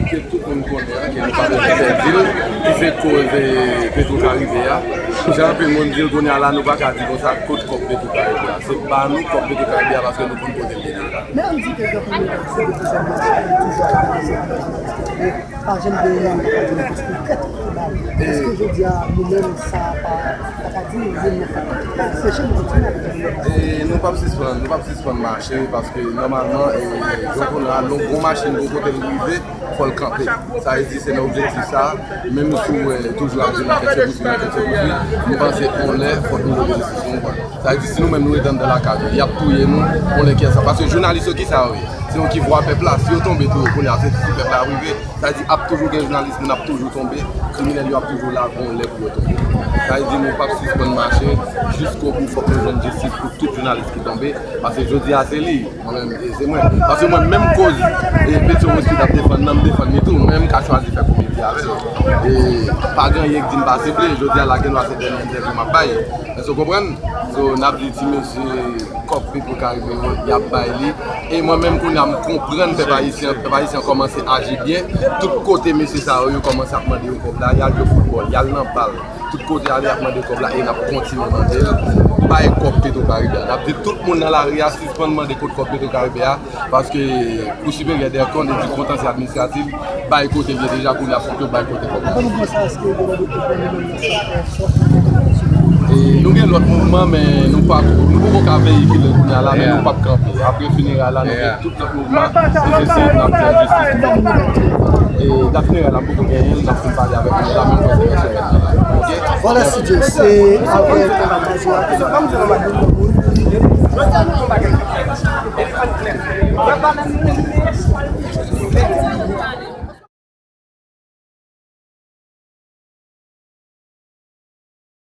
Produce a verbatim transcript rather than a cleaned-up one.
Ke tout moun konnen an, ke nou pa bezwen pèdi l, ki se koz Petro Karibe a. Jan anpil moun di l kounye a la, nou pa ka di konsa kot kòb Petro Karibe a. Se pa nou kòb Petro Karibe a paske nou konn kote l ye deja. Men ann di ke gen kote se de plis an plis toujou ap pale se pa janm gen yon bagay ki konkrèt ki ba nou. Èske jodi a nou menm sa pa pa ka di nou vin nan fè seche nou kontinye avèk nou. E nou p ap sispann, nou p ap sispann mache paske nòmalman e jan kounye a lon gwo machin gwo kote l rive fò l kanpe. Sa vle di se nan objektif sa menm si w wè toujou ap di nan kèk segoud nan kèk segoud nou panse on lè fòk nou leve sou yon pwen. Sa vle di si nou menm nou ret anndan lakay nou y ap touye nou on lè kiyès sa paske jounalis yo kisa yo ye se yo ki vwa pèp la si yo tonbe tou yo kounye a se sou pèp la ap rive. Sa vle di ap toujou gen jounalis moun ap toujou tonbe kriminèl yo ap toujou la gon lè pou yo tonbe. Sa vle di nou p ap sispann mache jiskobou fòk nou jwenn jistis pou tout jounalis ki tonbe paske jodi a se li mwen menm e se mwen paske mwen menm koz e Petro Westfield ap defann nan m defann li tou mwen menm ka chwazi fè komedi avè l e pa gen anyen k di m pa siple jodi a la gen dwa se dènye entèvyou m ap bay èske w konprann so n ap di ti mesye kòb Petro Karibe yo y ap bay li e mwen menm kounye a m konprann pèp ayisyen pèp ayisyen kòmanse aji byen tout kote mesye sa yo yo kòmanse ap mande yo kòb la y al jwe foutbòl y al nan bal tout kote ale y ap mande kòb la e n ap kontinye mande l bay kòb Petro Karibe a n ap di tout moun nan lari a sispann mande kot kòb Petro Karibe a paske Kou Siperyè dè Kòn e di Kontansye Administratif bay kote l ye deja kounye a fòk yo bay kote kòb la. Avan nou pran sa, èske gen lòt gwoup nan nou menm nan sa, sòt nan kontansye? E nou gen lòt mouvman men nou pa nou poko ka veyikile l kounye a la men nou p ap kanpe. Apre fineray la nou gen tout lòt mouvman e se si n ap fè jistis. E dat fineray la m poko genyen l n ap fin pale avèk nou la menm pwosè nan semèn nan la. Oke? Vwala Studio, se avèk Azura ke nou ap pale.